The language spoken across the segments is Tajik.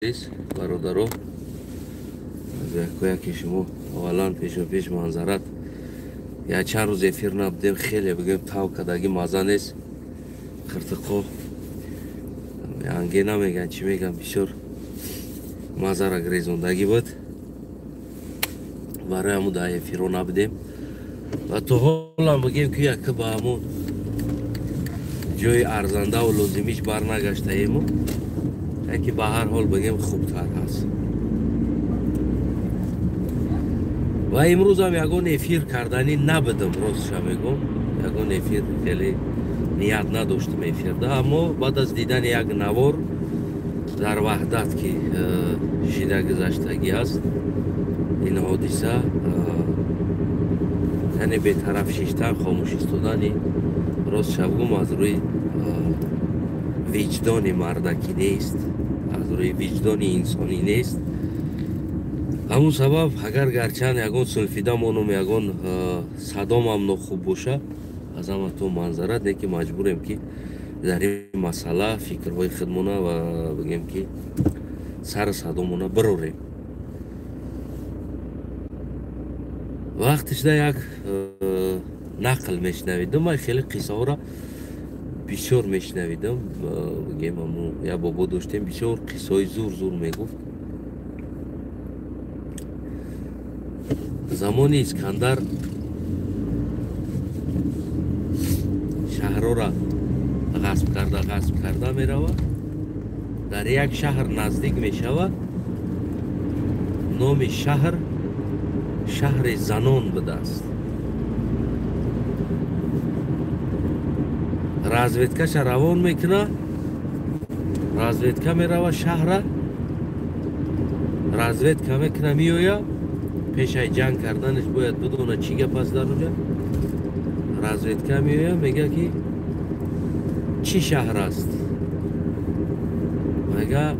Азиз бародаро, аз якояки шумо аввалан пешопеш манзарат. Я чанд рӯз эфир набудем, хеле бигӯем тав кадаги маза нест. Қиртиқо анге намеган, чӣ меган, бисёр мазара грезондагӣ буд. Барои ҳамун дар эфиро набудем ва то ҳолам бигем, ки яка ба ҳамун ҷои арзандаву лозимиш барнагаштаему, яке ба ҳар ҳол бигем хубтар ҳаст. Ва имрӯзам ягон эфир карданӣ набудам, ростша мегӯм, ягон эфир хеле ният надоштам эфирда, аммо баъд аз дидани як навор дар Ваҳдат, ки шида гузаштагӣ аст ин ҳодиса, яъне бетараф шиштан, хомӯш истодани, ростша бигӯм, аз рӯи виҷдони мардакӣ нест, аз рӯи виҷдони инсонӣ нест. Ҳамун сабаб, агар гарчанд ягон сулфида монум, ягон садомам нохуб боша, аз ҳама то манзарат не, ки маҷбурем, ки дар ин масъала фикрҳои худмона ва бигем, ки сару садомона бирорем. Вақтишда як нақл мешунавидам, ман хеле қиссаҳоро бисёр мешунавидам, бигем, аму як бобо доштем, бисёр қиссаҳои зур зур мегуфт. Замони Искандар шаҳрҳоро ғасб карда, ғасб карда меравад, дар як шаҳр наздик мешавад, номи шаҳр шаҳри занон будааст. Разведкаша равон мекуна, разведка мерава, шаҳра разведка мекуна, меоя. Пешаи ҷанг карданаш бояд бидона чӣ гап аст дар уҷа. Разведка меоя, мега, ки чӣ шаҳр аст? Мега,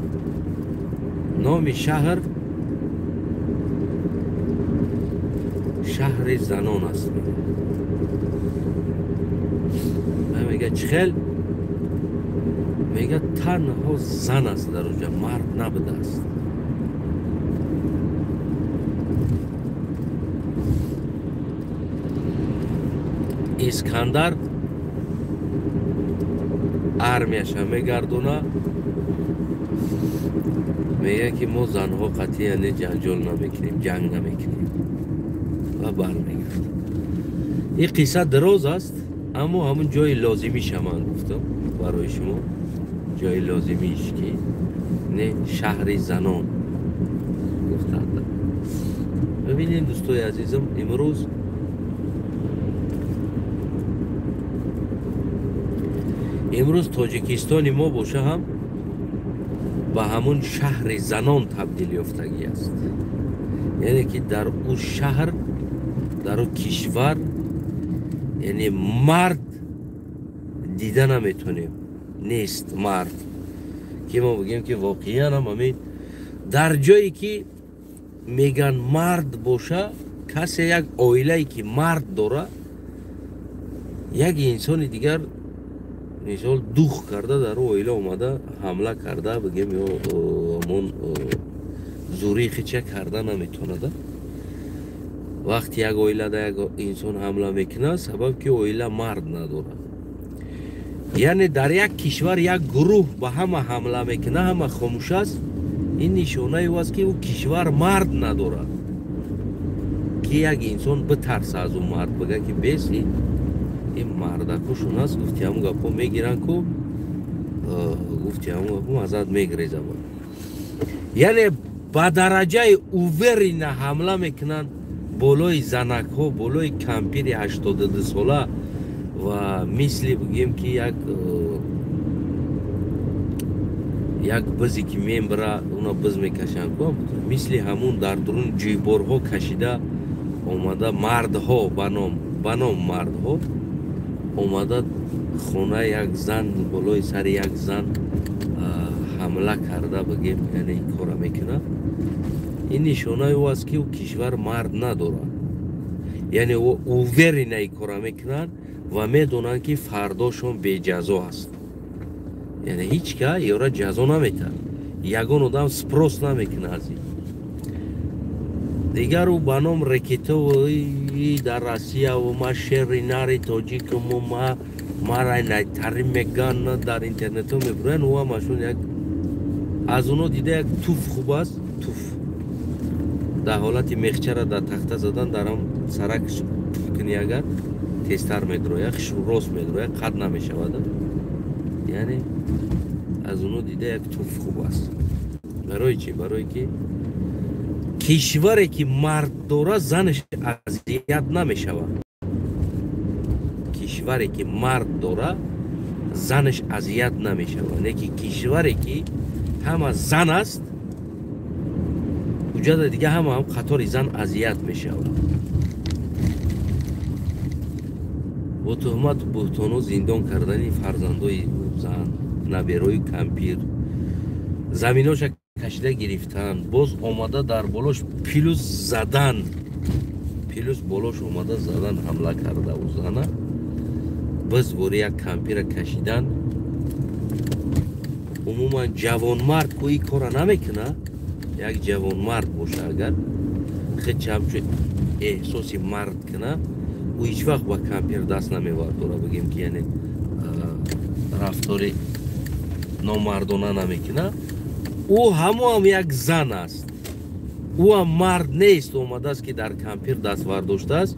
номи шаҳр шаҳри занон аст. Мега, чӣ хел? Мега, танҳо зан аст дар уҷа, мард набудааст. Искандар армияша мегардона, мега, ки мо занҳо қатъиян ҷанҷол намекунем, ҷанг намекунем, ва бармегардад. Ин қисса дароз аст, аммо ҳамун ҷои лозимиша ман гуфтам барои шумо, ҷои лозимиш, ки не шаҳри занон гуфтанд. Бибинед, дӯстои азизам, имрӯз Тоҷикистони мо боша ҳам ба ҳамун шаҳри занон табдил ёфтагӣ аст, яъне ки дар ӯ шаҳр, дар ӯ кишвар, яъне мард дида наметонем, нест мард, ки мо бигем, ки воқеан ҳам ҳамин дар ҷое ки меган мард боша, касе, як оилае ки мард дора, як инсони дигар мисол дух карда дар оила омада ҳамла карда, бигем, ё ҳамон зурии хича карда наметонада. Вақти як оилада як инсон ҳамла мекунад, сабаб ки оила мард надорад. Яъне дар як кишвар як гурӯҳ ба ҳама ҳамла мекунад, ҳама хомӯш аст, ин нишонаи ӯ аст, ки ӯ кишвар мард надорад, ки як инсон битарса аз ӯ мард, бига, ки бес ин мардакушон аст, гуфти ҳамун гапҳо мегиранд ку, гуфти ҳамун гапҳо мазад мегреза. Яъне ба дараҷаи уверенно ҳамла мекунанд болои занакҳо, болои кампири 82сола ва мисли бигем, ки як бизе ки мембра, уна биз мекашанд ку, мисли ҳамун дар дурун ҷӯйборҳо кашида омада мардҳо, ба ном мардҳо омада хонаи як зан, болои сари як зан ҳамла карда, бигем, яъне ин кора мекунад. Ин нишонаи ӯ аст, ки ӯ кишвар мард надорад. Яъне ӯ уверенно ин кора мекунанд ва медонанд, ки фардошон беҷазо аст, яъне ҳеҷ ка ёра ҷазо наметаҳад. Ягон одам спрос намекунад аз ин. Дигар ӯ ба ном рекетови дар Россияву ма шери нари тоҷикуму ма мара найтари меган дар интернетҳо мебуранд, ӯ ҳамашон як аз оно дида як туф хуб аст. Туф дар ҳолати мехчара дар тахта задан, дар ҳам саракш туф кунӣ, агар тезтар медрояд, рост медрояд, қад намешавад. Яъне аз оно дида як туф хуб аст. Барои чӣ? Барое ки кишваре ки мард дорад, занаш азият намешавад. Кишваре ки мард дорад, занаш азият намешавад. Не ки кишваре ки ҳама зан аст, уҷада дига ҳама ҳам қатори зан азият мешавад. Бо туҳмату буҳтону зиндон кардани фарзандои зан, наберои кампир, заминоша кашида гирифтан, боз омада дар болош плюс задан, плюс болош омада задан, ҳамла карда ӯ зана, боз бори як кампира кашидан. Умуман ҷавонмард ку ин кора намекуна. Як ҷавонмард боша, агар хеча ҳамчун эҳсоси мард куна, ӯ ҳеҷ вақт ба кампир даст намевардора, бигем ки яъне рафтори номардона намекуна. Ӯ ҳамоам як зан аст, ӯ ҳам мард нест, омадааст ки дар кампир даст вардоштааст.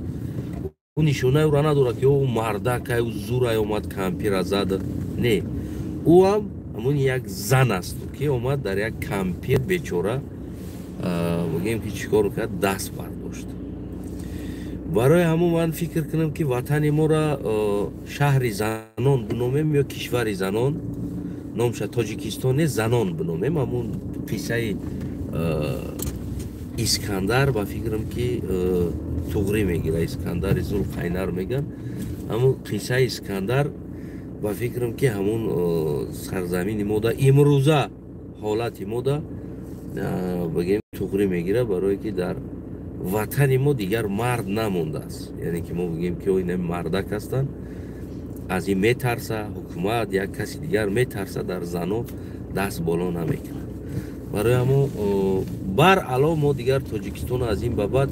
Ӯ нишонаи ӯра надорад ки ӯ мардакай, ӯ зурай омад кампира зад. Не, ӯ ҳам ҳамон як зан аст, ки омад дар як кампир бечора, бигем ки чӣ кор кард, даст бардошт. Барои ҳамон ман фикр кунам ки ватани моро шаҳри занон биномем ё кишвари занон, номша Тоҷикистон не, занон биномем. Ҳамон қиссаи Искандар ба фикрам ки туғрӣ мегира, Искандари Зулқайнар меган. Ҳамон қиссаи Искандар ба фикрам ки ҳамон сарзамини мода имрӯза ҳолати мода бигем туғрӣ мегира, барое ки дар ватани мо дигар мард намондааст. Яъне ки мо бигем ки ина мардак ҳастанд, аз ин метарса ҳукумат, як каси дигар метарса, дар зано даст боло намекунад. Барои ҳамо баръало мо дигар Тоҷикистон аз ин ба баъд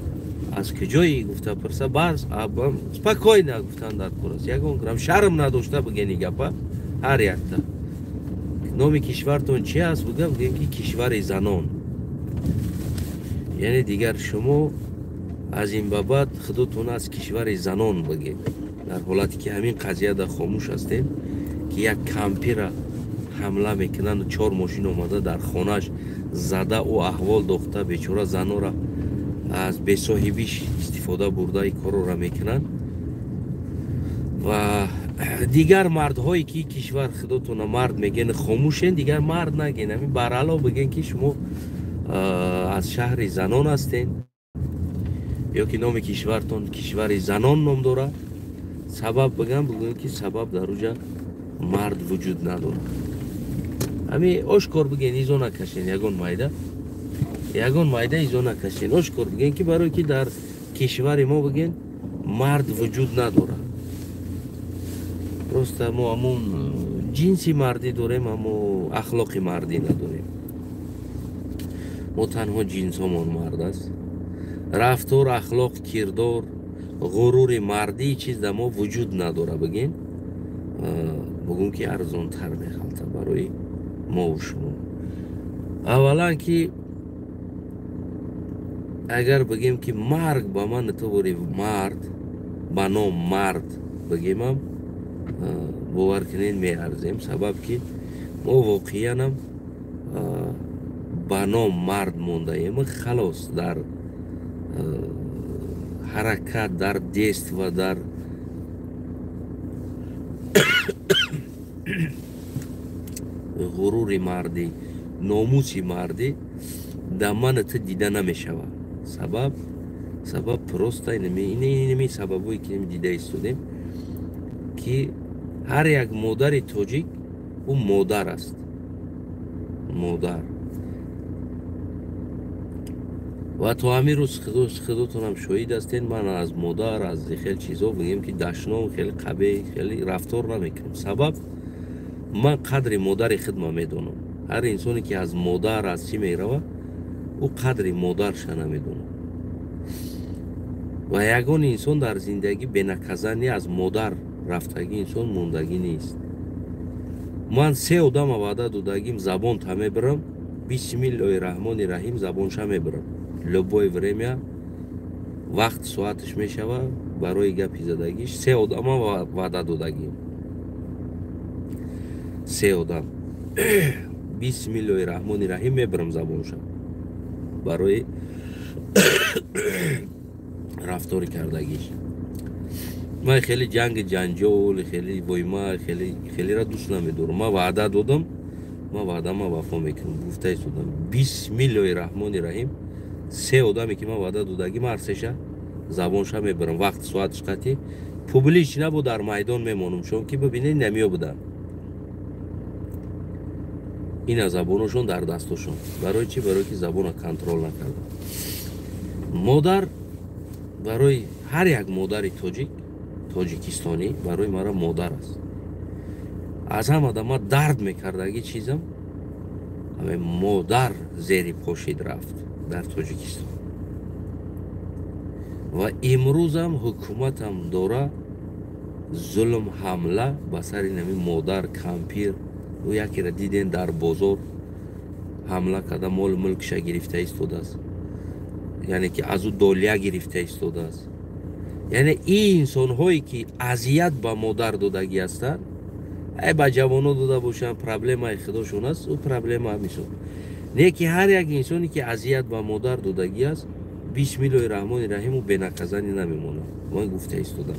аз куҷое гуфта пурса, бар спокойно гуфтан дар кор аст. Ягон грам шарм надошта бигени гапа ҳар якта. Номи кишвартон чи аст? Буга бигем ки кишвари занон. Яъне дигар шумо аз ин ба баъд худотон аз кишвари занон бигем. Дар ҳолате ки ҳамин қазияда хомӯш ҳастем, ки як кампира ҳамла мекунанд, чор мошин омада дар хонаш зада, ӯ аҳвол дохта, бечора занора аз бесоҳибиш истифода бурда ин корора мекунанд. Ва дигар мардҳое ки кишвар худотона мард мегӯянд, хомӯшен, дигар мард нагӯен. Ҳамин баръало бигӯен ки шумо аз шаҳри занон ҳастен, ё ки номи кишвартон кишвари занон ном дорад. Сабаб бигам, бигӯем ки сабаб дар уҷа мард вуҷуд надорад. Ҳамин ошкор бигӯен, изо накашен, ягон майда, ягон майда изо накашен, ошкор бигӯен ки барое ки дар кишвари мо бигӯен мард вуҷуд надорад. Просто мо ҳамон ҷинси мардӣ дорем, аммо ахлоқи мардӣ надорем. Мо танҳо ҷинсҳомон мард аст. Рафтор, ахлоқ, кирдор, ғурури мардии чиз дар мо вуҷуд надора. Бигем, бугум ки арзонтар мехалта барои мову шумо. Аввалан ки агар бигем ки марг ба ман ту бори мард, ба ном мард бигемам, бовар кунед меарзем. Сабаб ки мо воқеанам ба ном мард мондаем, халос дар ҳаракат, дар дест ва дар ғурури мардӣ, номуси мардӣ дар ман ту дида намешавад. Сабаб просто инами сабабое ки дида истодем, ки ҳар як модари тоҷик ӯ модар аст, модар. Ва то ҳамин рӯз худотонам шоҳид ҳастед, ман аз модар, аз хеле чизо бигем ки дашном, хеле қабеҳ, хеле рафтор намекунам. Сабаб ман қадри модари худма медонам. Ҳар инсоне ки аз модар аз чӣ мерава, ӯ қадри модарша намедонад. Ва ягон инсон дар зиндагӣ бенаказание аз модар рафтагӣ инсон мондагӣ нест. Ман се одама ваъда додагим, забонта мебарам, бисмиллоҳи раҳмони раҳим, забонша мебарам. Любое время вақт соаташ мешава барои гапи задагиш. Се одама ваъда додагим, се одам, бисмиллоҳи раҳмони раҳим, мебарам забонша барои рафтори кардагиш. Ман хеле ҷанги ҷанҷол, хеле войма, хелера дӯст намедорам. Ман ваъда додам, ман ваъдама вафо мекунам. Гуфта истодам, бисмиллоҳи раҳмони раҳим, се одаме ки ман ваъда додагӣ, ман ҳарсеша забонша мебарам. Вақт соаташ қатӣ публично бо дар майдон мемонам, шон ки бибинед, намё буданд. Ина забоношон дар дастошон. Барои чӣ? Барое ки забона контроль накарда. Модар барои ҳар як модари тоҷик, тоҷикистонӣ барои мара модар аст. Аз ҳамада ма дард мекардаги чизам ҳаме модар зери пошид рафт дар Тоҷикистон. Ва имрӯзам ҳукуматам дора зулм, ҳамла ба сари нами модар, кампир. Ӯ якеро диден, дар бозор ҳамла карда, молу мулкша гирифта истодааст, яъне ки аз ӯ долия гирифта истодааст. Яъне ин инсонҳое ки азият ба модар додагӣ ҳастанд, ай ба ҷавоно дода бошанд, проблемаи худошон аст, ӯ проблема мисол не, ки ҳар як инсоне ки азият ба модар додагӣ аст, бисмиллоҳи раҳмони раҳиму бенаказание намемонад. Ман гуфта истодам,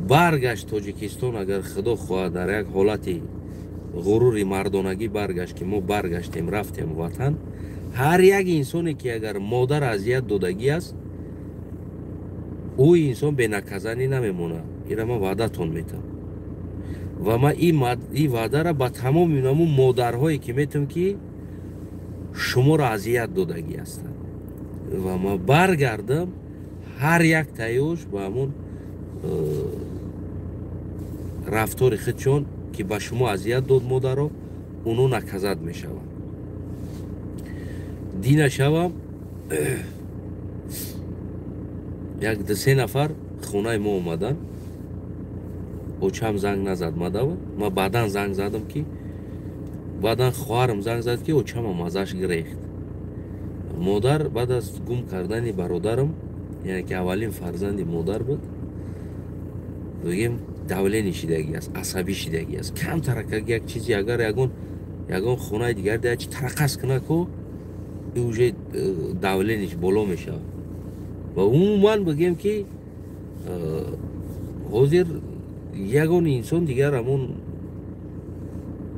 баргашт Тоҷикистон, агар Худо хоҳад, дар як ҳолати ғурури мардонагӣ баргашт, ки мо баргаштем, рафтем ватан, ҳар як инсоне ки агар модар азият додагӣ аст, ӯ инсон бенаказание намемонад. Ира ман ваъдатон метам ва ман ин ваъдара ба тамоми намун модарҳое ки метам, ки шуморо азият додагӣ ҳастанд, ва ман баргардам, ҳар як таёш ба ҳамон рафтори худшон ки ба шумо азият дод модаро, уно наказать мешаванд. Дина шавам як ду-се нафар хонаи мо омаданд. Очам занг назад мадава, ман баъдан занг задам, ки баъдан хоҳарам занг зад, ки очамам азаш гирехт. Модар баъд аз гум кардани бародарам, яъне ки аввалин фарзанди модар буд, бигем, давление шидагӣ аст, асабӣ шидагӣ аст. Камтарак як чизи, агар ягон хонаи дигар да чи тарақас куна ку, уже давление ш боло мешавад. Ва умуман бигем, ки ҳозир ягон инсон дигар ҳамон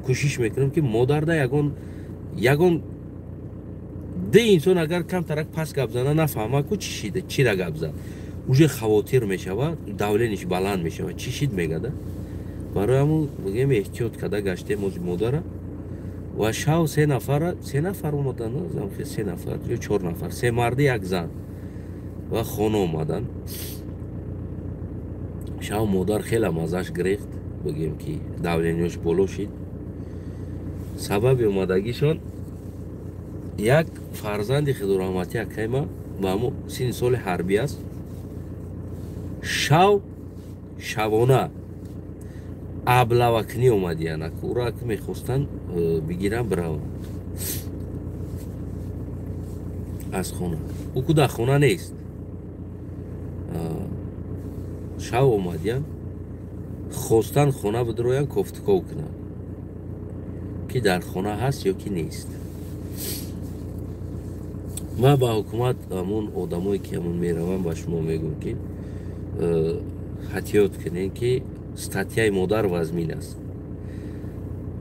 кӯшиш мекунам, ки модарда ягон ду инсон агар камтарак пас гап зана, нафаҳма ку чӣ шида, чира гап зад, уже хавотир мешавад, давление ш баланд мешавад, чӣ шид мегада. Барои ҳамун бигем, эҳтиёт карда гаштем ози модара. Ва шав се нафар омаданд, се нафар ё чор нафар, се марди, як зан, ва хона омаданд. Шав модар хеле мазаш гирехт, бигем ки давление ёш боло шид. Сабаби омадагишон як фарзанди худораҳматӣ акайма ба ҳамо синни соли ҳарбӣ аст. Шав шабона облава кунӣ омадиянак, ура ки мехостанд бигиранд, бираванд аз хона. Ӯ ку дар хона нест. Шав омадиян, хостанд хона бидроянд, кофтуков кунанд, ки дар хона ҳаст ё ки нест. Ман ба ҳукумат, ҳамун одамое ки ҳамун мераванд, ба шумо мегӯм, ки эҳтиёт кунем, ки статья и модар вазмин аст.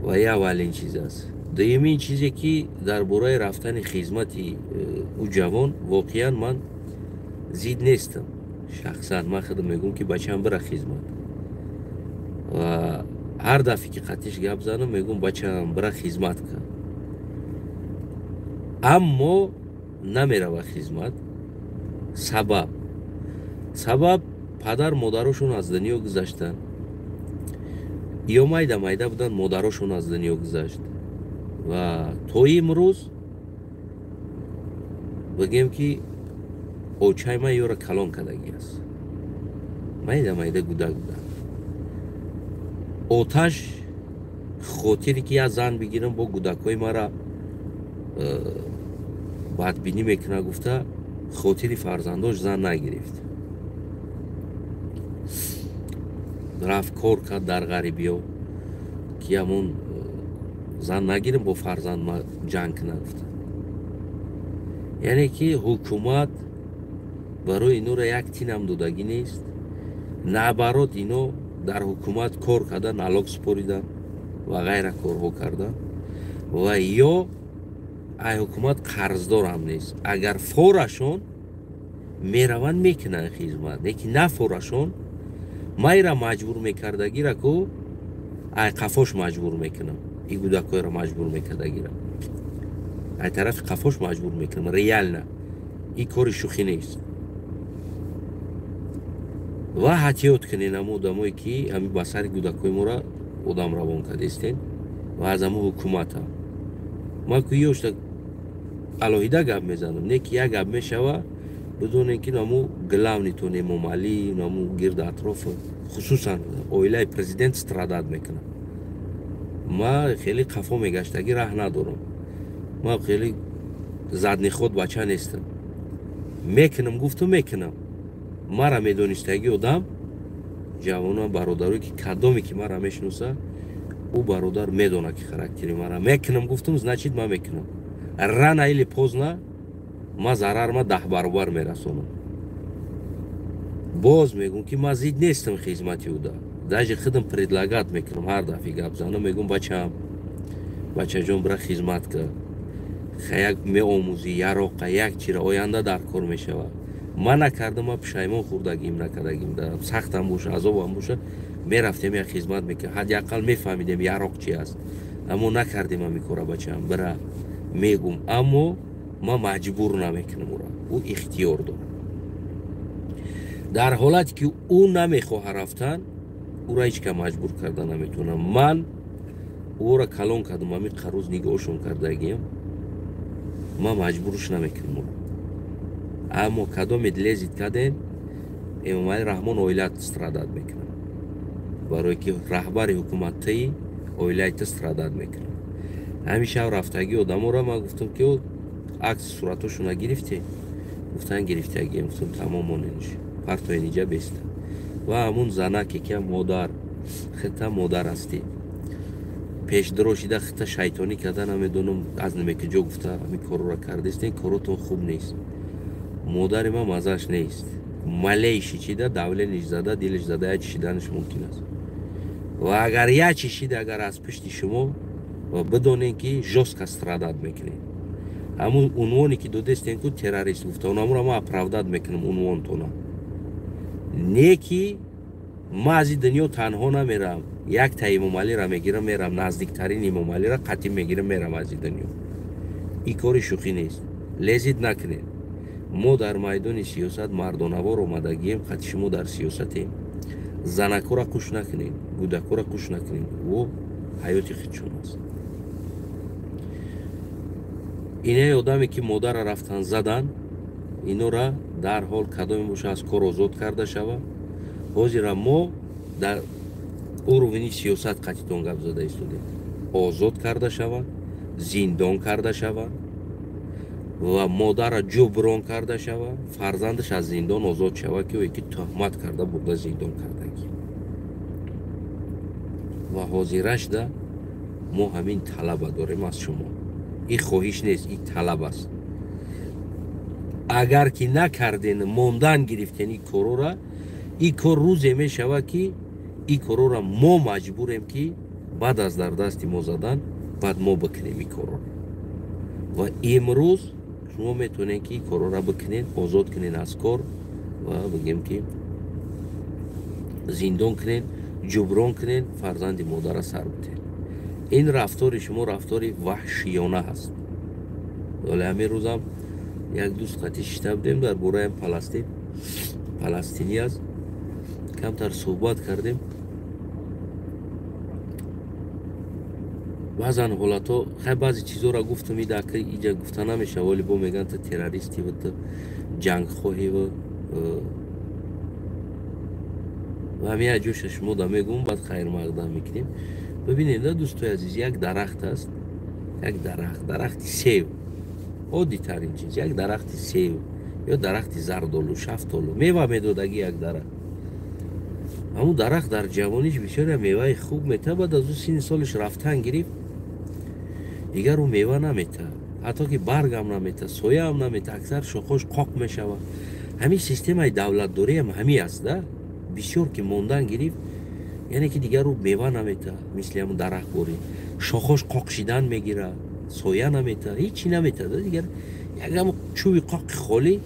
Ва я аввалин чиз аст. Дуюмин чизе, ки дар бораи рафтани хизмати ӯ ҷавон, воқеан ман зид нестам. Шахсан ман худам мегӯм, ки бачаам бира хизмат, ва ҳар дафъе ки қатиш гап занам, мегӯм: «Бачаам, бира хизмат кун». Аммо намерава хизмат. Сабаб, падар модарошон аз дунё гузаштанд. Ё майда майда буданд, модарошон аз дунё гузашт ва то имрӯз бигем, ки очаи ман ёро калон кардагӣ аст. Майда майда гудак буданд. Оташ хотире ки як зан бигирам, бо гудакҳои мара бадбинӣ мекунад гуфта, хотири фарзандош зан нагирифт. Рафт, кор кард дар ғарибиё, ки ҳамон зан нагирам, бо фарзанд ҷанг кунад гуфта. Яъне ки ҳукумат барои инора як тинам додагӣ нест. Наоборот, ино дар ҳукумат кор карда, налог супоридан ва ғайра корҳо кардан ва ё ай ҳукумат қарздорам нест. Агар форашон мераванд, мекунанд хизмат, лекин на форашон майра маҷбур мекардагира ку ай қафош маҷбур мекунам. И гудакҳоеро маҷбур мекардагира ай тарафи қафош маҷбур мекунам. Реально, и кори шӯхӣ нест. Ва ҳатиёт кунен ҳамо одамое, ки ҳами ба сари гудакҳои мора одам равон кардестен ва аз ҳамо ҳукумата. Ман ку ёшта алоҳида гап мезанам, не ки як гап мешава, бидонем, ки наму главный тон Эмомалӣ, наму гирду атроф, хусусан оилаи президент страдать мекунад. Ма хеле қафо мегаштагӣ раҳ надорам. Ма хеле задний ход бача нестам. Мекунам гуфту мекунам. Мара медонистагӣ одам, ҷавонам, бародарое, ки кадоме ки мара мешиноса, ӯ бародар медонад, ки характери мара. Мекунам гуфтум, значит, ман мекунам. Рано или поздно ма зарар ма 10 баробар мерасонам. Боз мегӯм, ки ман зид нестам хизмати уда. Даже худам предлагать мекунам. Ҳар дафъи гап занам, мегӯм: «Бачам, бачаҷон, бира, хизмат кар, як меомӯзӣ, яроқа, як чира оянда дар кор мешавад». Ман накардам, ма пушаймон хӯрдагим, накардагим. Сахтам боша, азобам боша, мерафтем, як хизмат мекардем, ҳадди ақал мефаҳмидем, яроқ чи аст. Аммо накардем ҳами кора. Бачаам, бира мегум, аммо ман маҷбур намекунам ӯра, ӯ ихтиёр дорад. Дар ҳолате ки ӯ намехоҳа рафтан, ӯра ҳеҷ ка маҷбур карда наметавонам. Ман ӯро калон кардам, ҳами қарӯз нигоҳшон кардагиам, ман маҷбурш намекунам ӯро. Аммо кадомед лезить карден, Эмомалӣ Раҳмон, оилат страдать мекунад, барое ки раҳбари ҳукуматии оилаи ту страдать мекунад. Ҳамин шаб рафтагӣ одаморо ман гуфтам, ки акс суратошона гирифте? Гуфтан, гирифтагием. Гуфтам, тамом, моненш, партои ниҷа беста. Ва ҳамун занаке ки модар, хита модар ҳастӣ, пешдро шида, хита шайтонӣ карда, намедонам аз намекуҷо гуфта, ҳамин корро кардестен. Коротон хуб нест. Модари ман маззаш нест. Малейший чида давление ш зада, дилаш зада, як чишиданаш мумкин аст. Ва агар як чишида, агар аз пушти шумо, ва бидонем, ки жёстко страдать мекунед. Ҳамун унвоне ки додестен ку, террорист гуфта, онамуро ман оправдать мекунам унвонтона. Не ки ман аз ин дунё танҳо намерам. Якта Эмомалиро мегирам, мерам, наздиктарин Эмомалиро қатъӣ мегирам, мерам аз ин дунё. Ин кори шӯхӣ нест, лезить накунед. Мо дар майдони сиёсат мардонавор омадагием, қати шумо дар сиёсатем. Занакҳоро қуш накунед, гудакҳоро қуш накунед, о ҳаёти худшон аст. Инаи одаме, ки модарра рафтан задан, инора дарҳол кадоме боша, аз кор озод карда шава. Ҳозира мо дар уровень и сиёсат қатитон гап зада истодем. Озод карда шаванд, зиндон карда шаванд ва модарра ҷуброн карда шавад, фарзандаш аз зиндон озод шавад, ки ое ки туҳмат карда бурда зиндон кардагӣ. Ва ҳозирашда мо ҳамин талаба дорем аз шумо. Ин хоҳиш нест, ин талаб аст. Агар ки накарден, мондан гирифтен ин корора, ин кор рӯзе мешавад, ки ин корора мо маҷбурем, ки баъд аз дар дасти мо задан, баъд мо бикунем ин корро. Ва имрӯз шумо метавонед, ки ин корора бикунед: озод кунед аз кор ва бигем, ки зиндон кунед, ҷуброн кунед, фарзанди модарра сар битед. Ин рафтори шумо рафтори ваҳшиёна ҳаст. Вале ҳамин рӯзам як дӯст қатӣ шита будем, дар бораи Паластин, паластинӣ аст, камтар суҳбат кардем. Баъзан ҳолатҳо, хай, баъзе чизҳоро гуфтам, идака иҷа гуфта намешава, вале бо мегӯянд, ту террористӣ ва ту ҷангхоҳӣ ва ҳамин як ҷоша шумо да мегӯм, баъд хайрмақдам мекунем. Бибинед, да, дӯстои азиз, як дарахт аст, як дарахт, дарахти сев, оддитарин чиз, як дарахти сев ё дарахти зардолу, шафтолу, мева медодагӣ як дарахт. Ҳамун дарахт дар ҷавониш бисёре меваи хуб метавад, баъд аз ӯ синни солиш рафтан гирифт, дигар ӯ мева наметавад, ҳатто ки баргам наметавад, сояам наметавад, аксар шохош қоқ мешавад. Ҳамин системаи давлатдориам ҳамин аст, да, бисёр ки мондан гирифт, яъне ки дигар ӯ мева наметавад, мисли ҳамун дарахт борӣ шохош қоқ шидан мегирад, соя наметавад, ҳечи наметавад, дигар як ҳамун чӯби қоқи холӣ.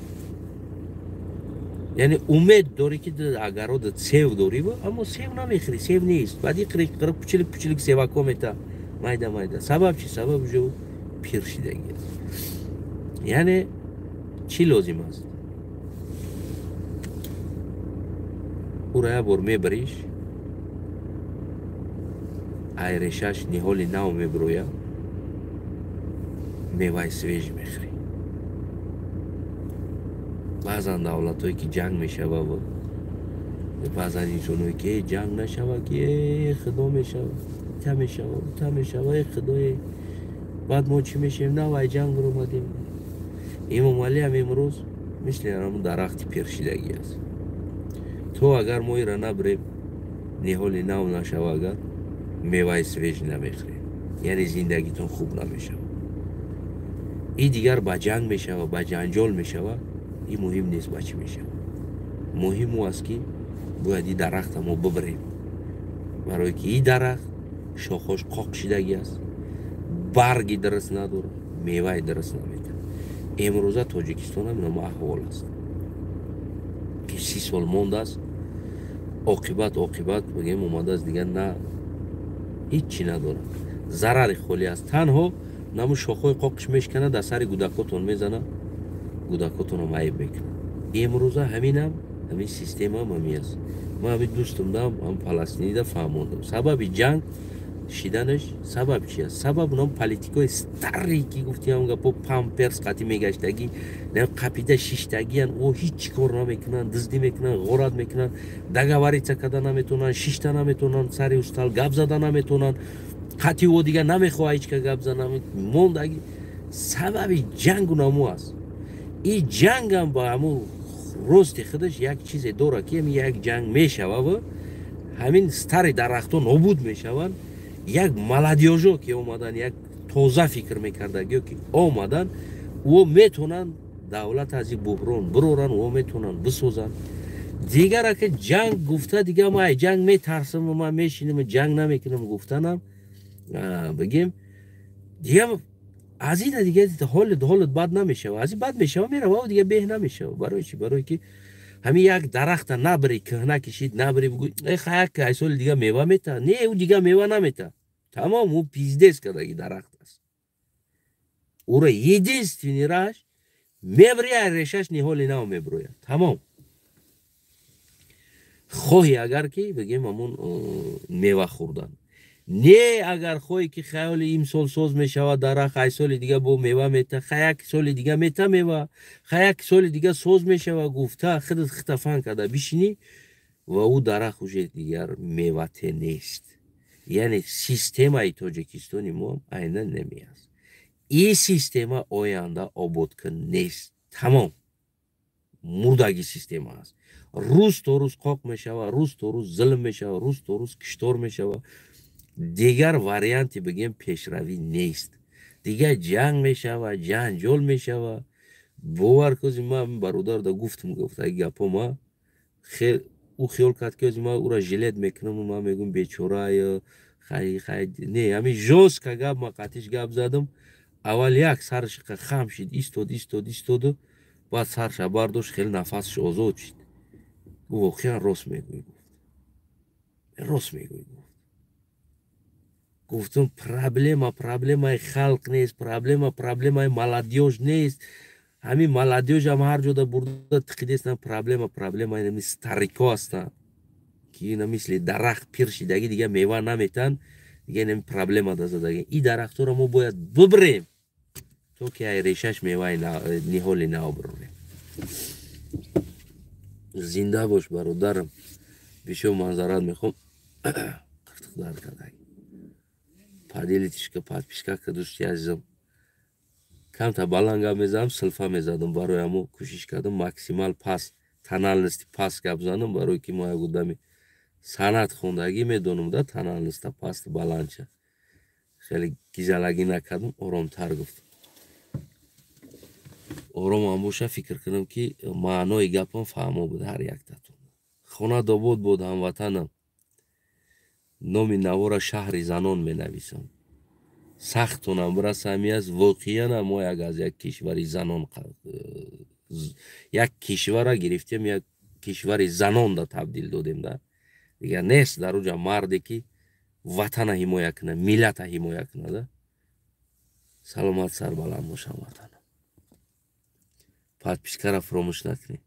Яъне умед дорӣ, ки агар одат сев дорӣ, аммо сев намехӯрӣ, сев нест, баъд иқри пучилик пучилик севако мета, майда майда. Сабаб чи? Сабаб уже пир шидагӣ аст. Яъне чӣ лозим аст? Ӯро як бор мебариш, айрешаш ниҳоли нав мебирояд, меваи свежий мехӯрӣ. Баъзан давлатҳое ки ҷанг мешава, баъзан инсонҳое ки ҷанг нашава, ки худо мешава, та мешава, та мешава, э худое, баъд мо чӣ мешавем? На, вай ҷанг биромадем. Имомалиам имрӯз мисли ҳамун дарахти пиршидагӣ аст. То агар мо ира набирем, ниҳоли нав нашава, агар меваи свежий намехӯрем, яъне зиндагитон хуб намешава. И дигар ба ҷанг мешава, ба ҷанҷол мешава, и муҳим нест ба чӣ мешава. Муҳим ӯ аст, ки бояд и дарахта мо бибирем, барое ки и дарахт шохош қоқ шидагӣ аст, барги дуруст надорад, меваи дуруст наметавад. Имрӯза Тоҷикистон ҳам намо аҳвол аст, ки 30 сол мондааст, оқибат бигем омадааст, дигар на ҳеҷ чӣ надорад, зарари холӣ аст. Танҳо наму шохҳои қоқиш мешканад, дар сари кӯдакотон мезанад, кӯдакотонам айб мекунад. Имрӯза ҳаминам, ҳамин системаам ҳамин аст. Ман ҳамин дӯстумдам, ҳам паластинида фаҳмондам сабаби ҷанг шиданаш, сабаб чи аст. Сабаб нам политикои старый, ки гуфтиам гапо, памперс қатӣ мегаштагӣ, қапида шиштагиян, о ҳеҷ кор намекунанд, дуздӣ мекунанд, ғорат мекунанд, договориться карда наметавонанд, шишта наметавонанд, сари стол гап зада наметавонанд, қатъи о дигар намехоҳа ҳеҷ ка гап зана, мондагӣ. Сабаби ҷангу наму аст. И ҷангам ба ҳамун рости худаш як чизе дорад, ки як ҷанг мешава, ҳамин старый дарахтҳо нобуд мешаванд, як молодёжь о ки омадан, як тоза фикр мекардагиё ки омадан, ӯ метавонанд давлат аз ин буҳрон бироранд, ӯ метавонанд бисозанд. Дигар ака ҷанг гуфта, дигар ма ҷанг метарсам, ман мешинам, ҷанг намекунам гуфтанам, бигем, дигар аз ина дигар ҳолат бад намешава, аз ин бад мешава, мерава, дигар беҳ намешава. Барои чи? Барое ки ҳамин як дарахта набари, кӯҳна кишид, набари, бугӯй, як ай соли дига мева мета, не, ӯ дига мева намета, тамом, ӯ пиздец кардаги дарахт аст. Ӯро единственный раҳаш мебари, ай решаш ниҳоли нав мебирояд, тамом. Хоҳӣ агар ки бигем ҳамун мева хӯрдан, не, агар хоҳӣ ки хаёли имсол соз мешавад дарахт, ай соли дига бо мева мета, ха як соли дига мета мева, ха як соли дига соз мешава гуфта, худат хитафан карда бишинӣ, ва ӯ дарахт уже дигар мевате нест. Яъне системаи Тоҷикистони мо айнан намеаст. И система оянда ободкун нест, тамом, мурдаги система аст. Рӯз то рӯз қоқ мешава, рӯз то рӯз зулм мешава, рӯз то рӯз киштор мешава. Дигар варианти бигем пешравӣ нест. Дигар ҷанг мешава, ҷанҷол мешава. Бовар кӯзи, ман бародарда гуфтам, гуфта гапо ма ӯ хиёл кард, ки ма ӯра жалеть мекунам, ман мегӯм, бечорая, хай хай, не, ҳамин жёстко гап ма қатиш гап задам. Аввал як сараш хам шид, истод, истод, истоду баъд сарша бардошт, хеле нафасаш озод шид. Гуфт: «Воқеан рост мегӯӣ», гуфт, «рост мегӯӣ», гуфт. Гуфтам: «Проблема проблемаи халқ нест, проблема проблемаи молодёжь нест, ҳамин молодёжь ам ҳар ҷода бурда тиқидестан, проблема проблемаи ҳамин старик о ҳастанд, ки ина мисли дарахт пир шидагӣ, дигар мева наметаҳанд, Дига инами проблема да задаги. И дарахтҳоро мо бояд бибирем, то ки ай решаш меваи ниҳоли нав бирорем. Зинда бош, бародарам. Бисёр маъзарат мехоҳам, қиртиқ дар кардаг. Поделитесь ка, подписка ка, дӯсти азизам. Камта баланд гап мезанам, силфа мезадам, барои ҳамо кӯшиш кардам максимал паст, тональности паст гап занам, барое ки мо як одами санъат хондагӣ медонам да, тональность а паст баландча. Хеле гизалагӣ накардам, оромтар гуфтам. Оромам боша, фикр кунам, ки маънои гапам фаҳмо буд ҳар яктатон. Хона добод буд, ҳамватанам. Номи навора «Шаҳри занон» менависам. Сахтонам бираса, ҳами аст. Воқеан мо як аз як кишвари занон, як кишвара гирифтем, як кишвари занонда табдил додем да. Дигар нест дар уҷа марде, ки ватана ҳимоя кунад, миллата ҳимоя кунад да. Саломат, сарбаланд бошам, ватанам. Подписка ра фуромӯш накунед.